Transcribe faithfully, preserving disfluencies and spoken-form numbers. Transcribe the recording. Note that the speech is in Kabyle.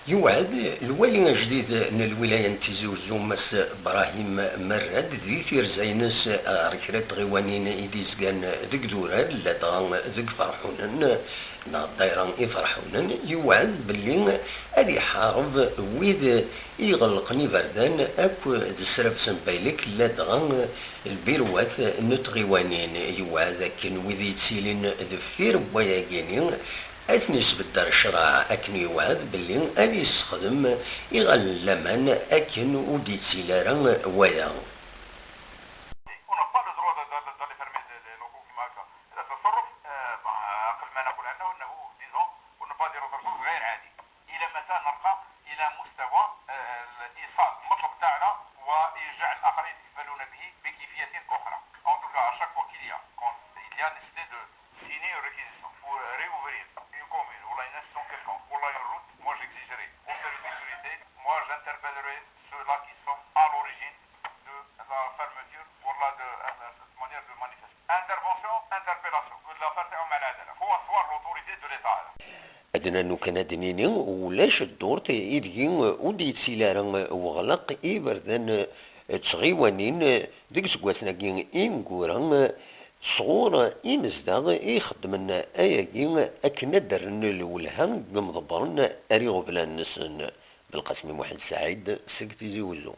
Yewɛed lwali ajdid n lwilaya n Tizi Uzzu, Mass Brahim Merrad, di tirza-ines ɣer kra n tɣiwanin i d-izgan deg idurar ladɣa deg Iferḥunen neɣ ddayra Iferḥunen, yewɛed belli ad iḥareb wid iɣelqen iberdan akk d ssrabes n baylek ladɣa lbirwat n tɣiwanin. Yewɛed akken wid yettilin deffir n wayagini ad ten-isbedder ccreɛ, akken yewɛed belli ad yessexdem iɣallen n laman akken ur d-yettili ara waya. On n'a pas le droit de, de, de, d'aller fermer les, les locaux comme ça. هذا تصرف، آه، عقل ما نقول عنه أنه، disons, pour ne pas dire autre chose، غير عادي. إلى متى نرقى إلى مستوى، آه، إيصال المطلب تاعنا ويجعل الآخرين يتكفلون به بكيفية أخرى. En tout cas, à chaque fois qu'il y a, quand il y a nécessité de signer une réquisition pour réouvrir une commune, ou là, une institution quelconque, ou là, une route, moi j'exigerai au service de sécurité, moi j'interpellerai ceux-là qui sont à l'origine de la fermeture, ou là, de, euh, cette manière de manifester. Intervention, interpellation. L'affaire تاعهم مع العدالة. Faut asseoir l'autorité de l'État. Ad nanu kan ad d-nini, ulac ddurt ideg ur d-yettili ara weɣlaq iberdan d tɣiwanin deg iseggasen-agi ineggura, sɣur imezdaɣ i ixeddmen ayagi akken ad d-rren lwelha deg imḍebbren ar iɣeblan-nsen. Belqasem Muḥend Saɛid seg Tizi Wezzu.